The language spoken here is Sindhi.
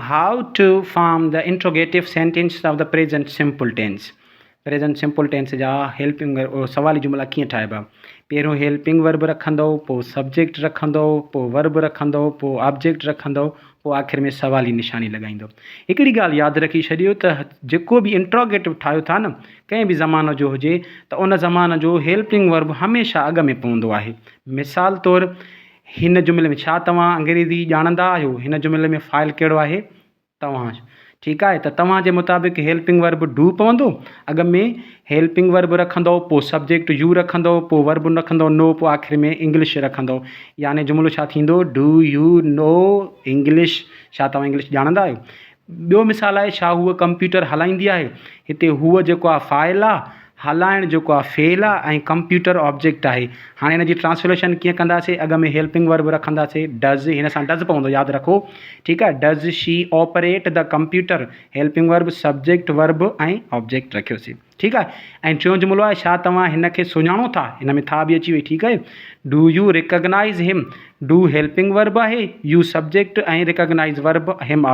How to form the interrogative sentence of the present simple tense present simple tense جا هيلپنگ سوالي جملا ڪيئن ٺاهبا؟ پهريون هيلپنگ ورب رکندؤ پوء سبجيڪٽ رکندؤ پوء ورب رکندؤ پوء آبجيڪٽ رکندؤ پوء آخر ۾ سوالي نشاني لڳائيندؤ. هڪڙي ڳالهه ياد رکي ڇڏيو ته جيڪو به انٽروگيٽو ٺاهيو ٿا نه ڪنهن به زمان جو هجي ته ان زمان جو هيلپنگ ورب هميشه اڳ ۾ پوندو آهي. مثال طور هن جملي ۾ ڇا توهان انگريزي ڄاڻندا آهيو؟ هن جملي ۾ فاعل ڪهڙو آهي؟ توهان. ٺيڪ آهي ته توهان جي مطابق هيلپنگ ورب do پوندو. اڳ ۾ هيلپنگ ورب رکندؤ پوء سبجيڪٽ يو رکندؤ پوء ورب رکندؤ نو پوء آخر ۾ انگلش رکندؤ يعني جملو ڇا ٿيندو do you know English ڇا توهان انگلش ڄاڻندا آهيو؟ ٻيو مثال آهي ڇا هوء ڪمپيوٽر هلائيندي آهي؟ هتي هوء جيڪو آهي فاعل آهي هلائڻ جيڪو آهي فعل آهي ۽ ڪمپيوٽر آبجيڪٽ آهي. هاڻي هن جي ٽرانسليشن ڪيئن ڪنداسين اڳ ۾ هيلپنگ ورب رکنداسين ڊز هن سان ڊز پوندو ياد رکو ٺيڪ آهي does she operate the computer helping verb subject verb ۽ object رکيوسين ٺيڪ آهي ۽ ٽيون جملو آهي ڇا توهان هن کي سڃاڻو ٿا هن ۾ ٿا به اچي وئي ٺيڪ آهي do you recognise him do helping verb آهي يو سبجيڪٽ ۽ ريڪگنائز ورب هم.